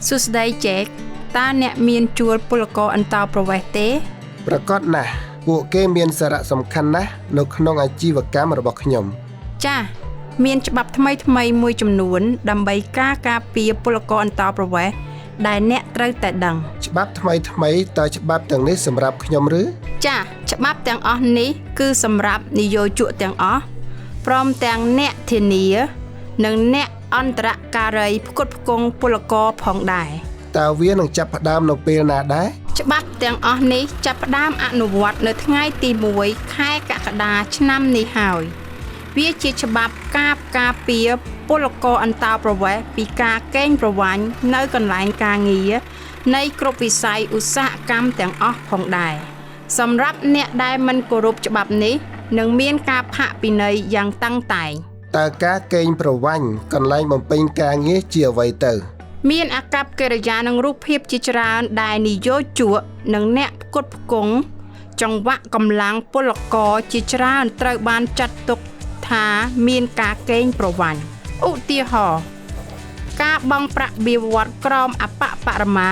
សួស្តី ជេក តើអ្នកមានជួលពលករអន្តោប្រវេសន៍ទេ? ប្រាកដណាស់ពួកគេមានសារៈសំខាន់ណាស់នៅក្នុងអាជីវកម្មរបស់ខ្ញុំ។ ចាស មានច្បាប់ថ្មីៗមួយចំនួនដើម្បីការការពារពលករអន្តោប្រវេសន៍ដែលអ្នកត្រូវតែដឹង។ ច្បាប់ថ្មីៗតើច្បាប់ទាំងនេះសម្រាប់ខ្ញុំឬ? ចាស ច្បាប់ទាំងអស់នេះគឺសម្រាប់និយោជកទាំងអស់ ព្រមទាំងអ្នកធានា និងអ្នកអន្តរការីផ្គត់ផ្គង់ពលករផងដែរ។ តើវានឹងចាប់ផ្ដើមនៅពេលណាដែរ? ច្បាប់ទាំងអស់នេះចាប់ផ្ដើមអនុវត្តនៅថ្ងៃទី1ខែកក្កដាឆ្នាំនេះហើយ វាជាច្បាប់ការការពារពលករអន្តោប្រវេសន៍ពីការកេងប្រវ័ញ្ចនៅកន្លែងការងារនៃគ្រប់វិស័យឧស្សាហកម្មទាំងអស់ផងដែរ។ សម្រាប់អ្នកដែលមិនគោរពច្បាប់នេះនឹងមានការផាកពិន័យយ៉ាងតឹងតែង។ តើការកេងប្រវ័ញ្ចកន្លែងបំពេញការងារជាអ្វីទៅ? មានអាកប្បកិរិយានិងរូបភាពជាច្រើនដែលនិយោជកនិងអ្នកផ្គត់ផ្គង់ចង្វាក់កម្លាំងពលករជាច្រើនត្រូវបានចាត់ទុកថាមានការកេងប្រវ័ញ្ច។ ឧទាហរណ៍ ការបង់ប្រាក់បៀវត្សក្រោមអប្បបរមា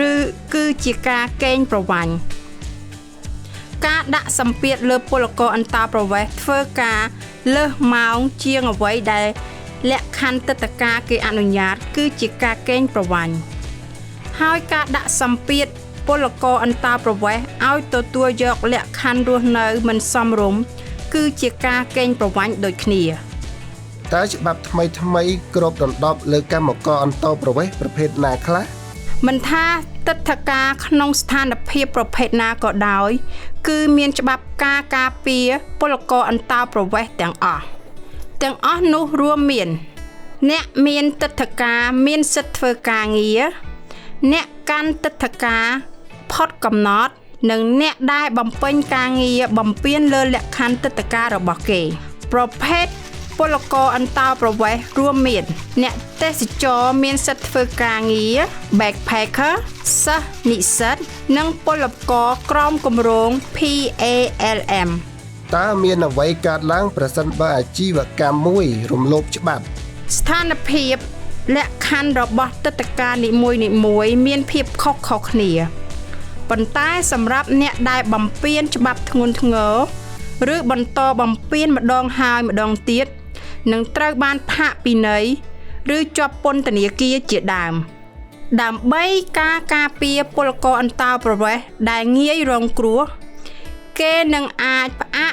ឬគឺជាការកេងប្រវ័ញ្ច ការដាក់សម្ពាធលើពលករអន្តោប្រវេសន៍ធ្វើការលើសម៉ោងជាងអ្វីដែលលក្ខខណ្ឌទិដ្ឋាការគេអនុញ្ញាតគឺជាការកេងប្រវ័ញ្ច ហើយការដាក់សម្ពាធពលករអន្តោប្រវេសន៍ឲ្យទទួលយកលក្ខខណ្ឌរស់នៅមិនសមរម្យគឺជាការកេងប្រវ័ញ្ចដូចគ្នា។ តើច្បាប់ថ្មីៗគ្របដណ្ដប់លើកម្មករអន្តោប្រវេសន៍ប្រភេទណាខ្លះ? មិនថាទិដ្ឋាការក្នុងស្ថានភាពប្រភេទណាក៏ដោយ គឺមានច្បាប់ការការពារពលករអន្តោប្រវេសន៍ទាំងអស់។ ទាំងអស់នោះរួមមាន អ្នកមានទិដ្ឋាការមានសិទ្ធិធ្វើការងារ អ្នកកាន់ទិដ្ឋាការផុតកំណត់ និងអ្នកដែលបំពេញការងារបំពានលើលក្ខខណ្ឌទិដ្ឋាការរបស់គេ។ ប្រភេទពលករអន្តោប្រវេសន៍រួមមាន អ្នកទេសចរមានសិទ្ធិធ្វើការងារ Backpacker សិស្សនិស្សិត និងពលករក្រោមគម្រោង PALM។ តើមានអ្វីកើតឡើងប្រសិនបើអាជីវកម្មមួយរំលោភច្បាប់? ស្ថានភាពលក្ខខណ្ឌរបស់ទិដ្ឋាការនីមួយៗមានភាពខុសៗគ្នា ប៉ុន្តែសម្រាប់អ្នកដែលបំពានច្បាប់ធ្ងន់ធ្ងរ ឬបន្តបំពានម្ដងហើយម្ដងទៀត នឹងត្រូវបានផាកពិន័យ ឬជាប់ពន្ធនាគារជាដើម។ ដើម្បីការការពារពលករអន្តោប្រវេសន៍ដែលងាយរងគ្រោះ គេនឹងអាចផ្អាក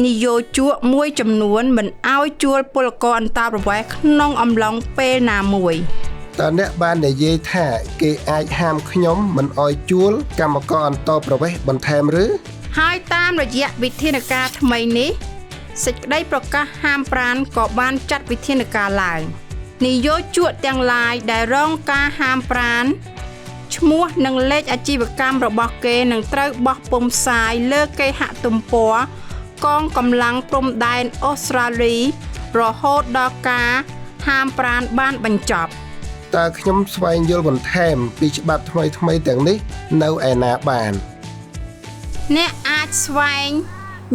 និយោជកមួយចំនួនមិនឲ្យជួលពលករអន្តោប្រវេសន៍ក្នុងអំឡុងពេលណាមួយ។ តើអ្នកបាននិយាយថាគេអាចហាមខ្ញុំមិនឲ្យជួលកម្មករអន្តោប្រវេសន៍បន្ថែមឬ? ហើយតាមរយៈវិធានការថ្មីនេះ សេចក្តីប្រកាសហាមប្រាណក៏បានចាត់វិធានការឡើង។ និយោជកទាំងឡាយដែលរងការហាមប្រាណ ឈ្មោះនិងលេខអាជីវកម្មរបស់គេនឹងត្រូវបោះពុម្ពផ្សាយលើគេហទំព័រកងកម្លាំងព្រំដែនអូស្ត្រាលីរហូតដល់ការហាមប្រាណបានបញ្ចប់។ តើខ្ញុំស្វែងយល់បន្ថែមពីច្បាប់ថ្មីៗទាំងនេះនៅឯណាបាន? អ្នកអាចស្វែង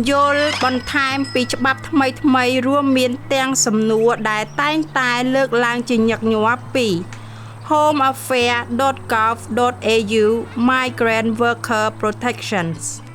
យល់បន្ថែមពីច្បាប់ថ្មីៗរួមមានទាំងសំណួរដែលតែងតែលើកឡើងជាញឹកញាប់ពី homeaffairs.gov.au Migrant Worker Protections។